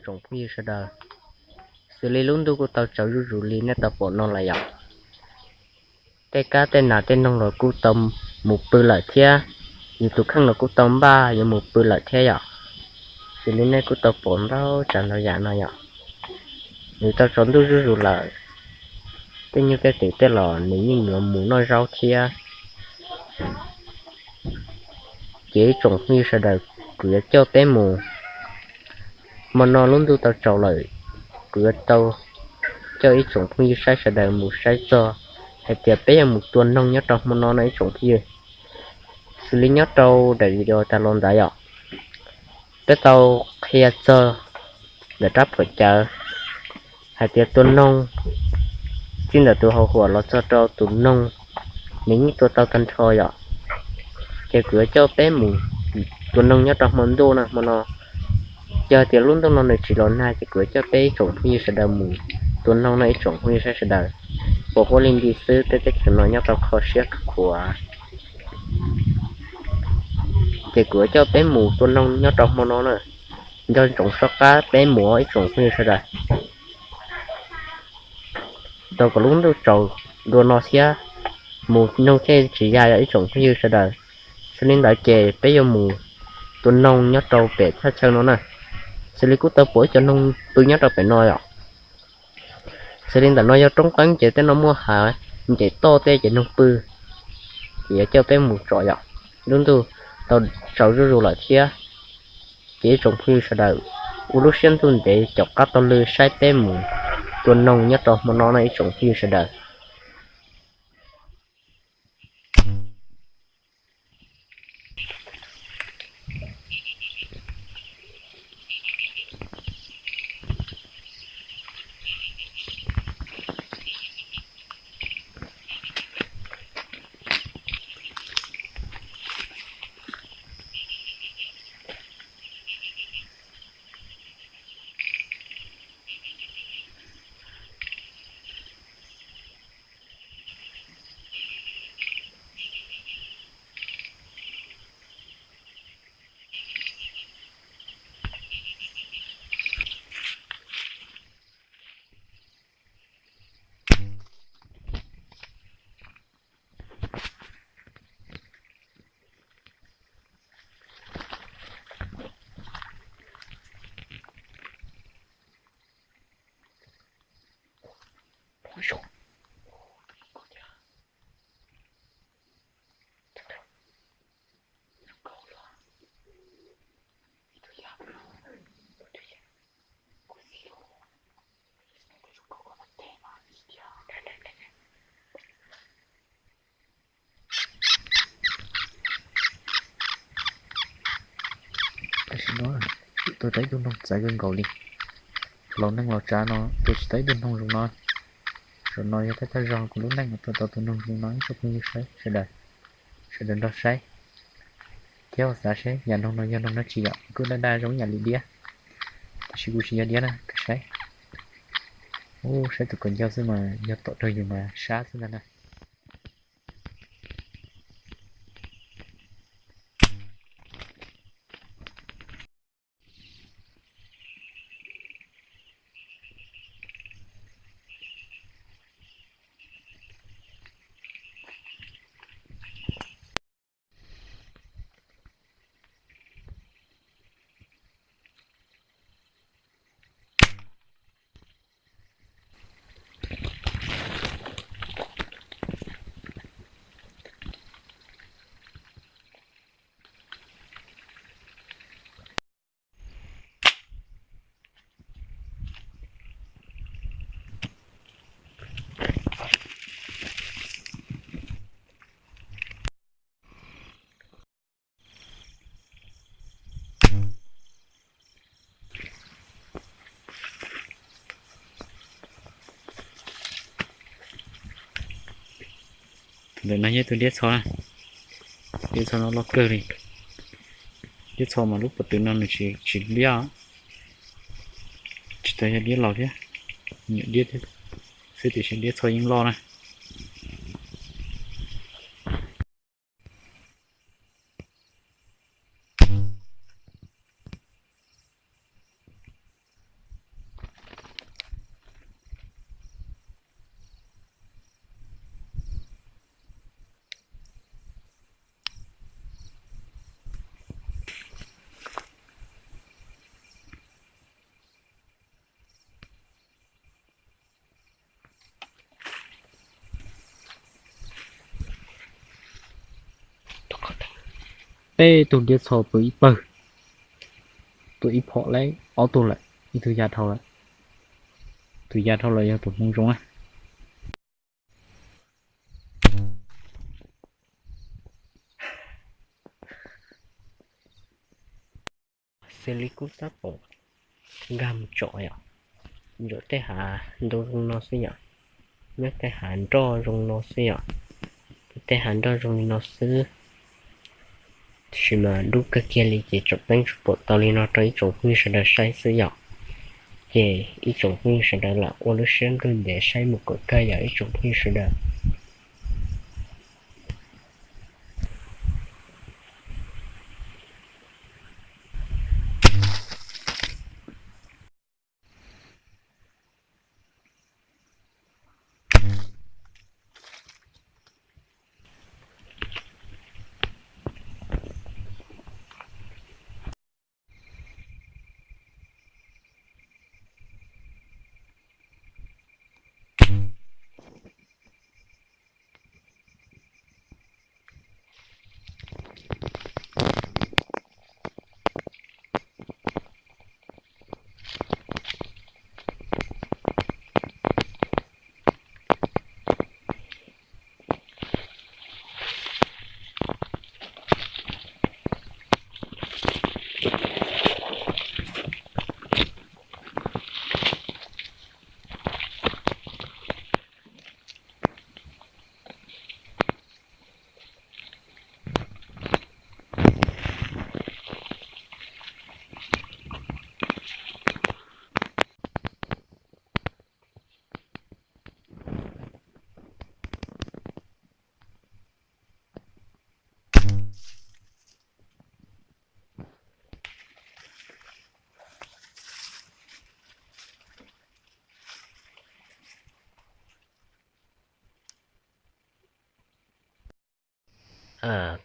Tsoom phooj ywg sawv daws, xws li lub ntuj kuj tau tsaus zuj zus li nej tau pom no lawm yom. Tej kab tej nas tej noog los kuj tau mus pw lawm thiab, yus tus kheej los kuj tau npaj yuav mus pw lawm thiab yom. Xws li nej kuj tau pom ntau tsav ntau yam no yom, nws tau tsaus ntuj zuj zus lawm, tej nyuj tej twm tej los nws yeej yuav mus noj zaub thiab. Ces ib tsoom phooj ywg sawv daws, kuv yuav coj peb mus, hmo no lub ntuj tau tsaus lawm, kuv yuav tau coj ib tsoom phooj ywg saib sawv daws mus saib txog hais tias peb yuav mus tua noog nyob rau hmo no no ib tsoom phooj ywg. Xws li nyob rau daim video tas los ntawd yom, peb tau qhia txog ntawm rab phom cawv hais tias tua noog txij ntawm tus hauv huam los txog rau tus noog nws yeej tua tau tag nrho yom. Ces kuv yuav coj peb mus tua noog nyob rau hmo ntuj no hmo no. Yog tias lub ntuj no nws tsis los nag ces kuv yuav coj peb ib tsoom phooj ywg sawv daws mus tua noog no ib tsoom phooj ywg saib sawv daws. Pom huab li nti xwb tej teb chaws no nyob tau kho siab khuav. Ces kuv yuav coj peb mus tua noog nyob rau hmo no na. Nco ntsoov soj qab peb mus ib tsoom phooj ywg sawv daws. Tau kom lub ntuj tsaus dua no thiab, mus noog thiaj tsis ya yog ib tsoom phooj ywg sawv daws. Xws li ntawd ces peb yuav mus tua noog nyob rau pem thaj chaw no na. Xws li kuj tau pom ib co noog pw nyob rau pem no yom. Xws li ntawm no yog roob qeeb ces tej no muaj hav, nce toj tej ces noog pw. Ces yuav coj peb mus tsom yom. Lub ntuj tau tsaus zuj zus lawm thiab, ces ib tsoom phooj ywg sawv daws ua lub siab ntuj ntev caum qab taug lw saib peb mus tua noog nyob rau hmo no no ib tsoom phooj ywg sawv daws. Tam sim no tua tau ib tug noog txawv kawg nkaus li. Laus neeg laus tsav no tua tsis tau ib tug noog zoo no. Zaum no yog thawj thawj zaug kuv lub neej tua tau tus noog zoo no ib tsoom phooj ywg sawv daws, sawv daws nrog saib thiab xav seb yam noog no yog noog dab tsi yom. Kuj daj daj zoo ib yam li diab, tab sis kuj tsis yog diab na, kawg saib. Ub, saib tus kaus ncauj xwb mas yog tom rau yus mas sab xwb ntag na. Tus ntawm no yog tus diab txho na. Diab txho no loj kawg li. Diab txho mas lub pob tw no nws tsis, tsis liab, tsis tas yog diab laus thiab, nyuam diab thiab xwb tiam sis diab txho yeej loj na. Peb tug diab txho tua ib pawg, tua ib phom lawm, ob tug lawm, ib tug ya dhau lawm. Tus ya dhau lawm yog tus Hmoob Zoo na. Xws li kuj tab tom nkag mus tsom yom, ntawm tej hav ntoo zoo no xwb yom, nyob tej hav nroj zoo no xwb yom, tej hav nroj zoo li no xwb. Tab sis mas dub kawg kiag li ces tsom teeb tsuas pom tau li no rau ib tsoom phooj ywg sawv daws saib xwb yom. Ces ib tsoom phooj ywg sawv daws lam ua lub siab nqig ntev saib mus kom kawg yom ib tsoom phooj ywg sawv daws.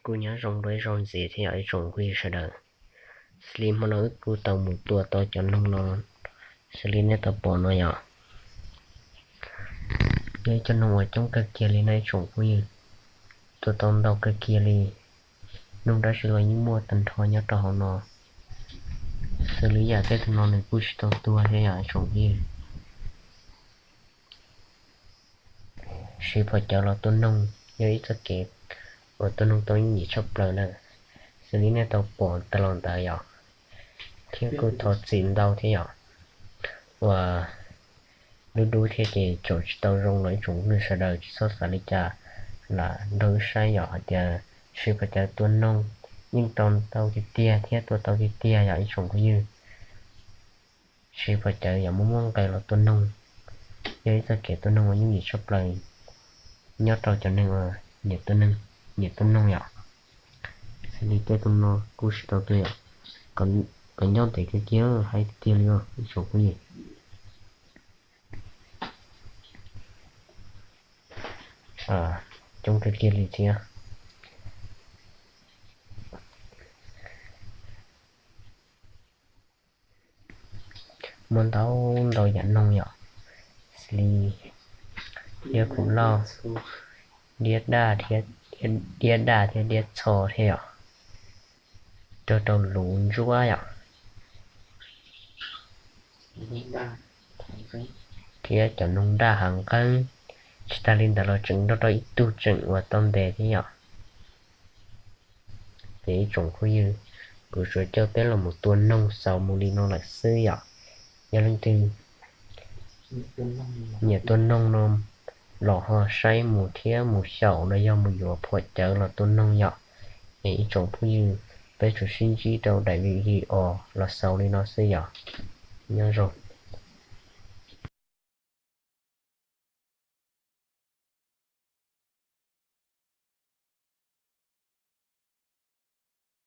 Kuj nyob zoo dua ib zaug ntxiv thiab yom ib tsoom phooj ywg sawv daws. Xws li hmo no wb kuj tau mus tua tau cov noog no xws li nej tau pom no yom. Yog ib cov noog uas coob kawg kiag li na ib tsoom phooj ywg, tua tau ntau kawg kiag li. Noog dab tsi los yeej muaj tag nrho nyob rau hauv no. Xws li yam tej tug no nws kuj tsis tau tuag thiab yom ib tsoom phooj ywg. Siv phom cawv los tua noog yog ib txoj kev uas tua noog tau yooj yim tshaj plaws na. Xws li nej tau pom tag los ntawd yom, thiab kuj thov txim ntau thiab yom, uas dub dub thiab ces tsom tsis tau zoo los ib tsoom phooj ywg sawv daws tsis txhob xav li cas, lam nrog wb saib yom hais tias siv phom cawv tua noog yeej tau ntau tiag tiag thiab tua tau tiag tiag yom ib tsoom phooj ywg. Siv phom cawv yog muaj muaj nqe los tua noog, yog ib txoj kev tua noog uas yooj yim tshaj plaws nyob rau cov neeg uas nyiam tua noog yom. Xws li tej tug no kuj tsis tau tuag yom, kom nyob ntev kiag kiag hais tiag tiag li ib tsoom phooj ywg. Coob kawg kiag li thiab. Muaj ntau ntau yam noog yom, xws li diab khum lauj, diab daj thiab, diab daj thiab diab txho thiab yom, rau rau luv ntsuab yom, thiab cov noog daj hav nqeeb. Tsis tas li ntawd los tseem nrog rau ib tug tseem uas tau ntes thiab yom. Ces ib tsoom phooj ywg, kuv tsuas coj peb los mus tua noog xaus mus li no lawm xwb yom. Yog leej twg nyiam tua noog no los ho saib mus thiab mus xyaum los yog mus yuav phom cawv los tua noog yom. Es ib tsoom phooj ywg, peb tsuas sib ntsib rau daim video los xaus li no xwb yom. Nyob zoo.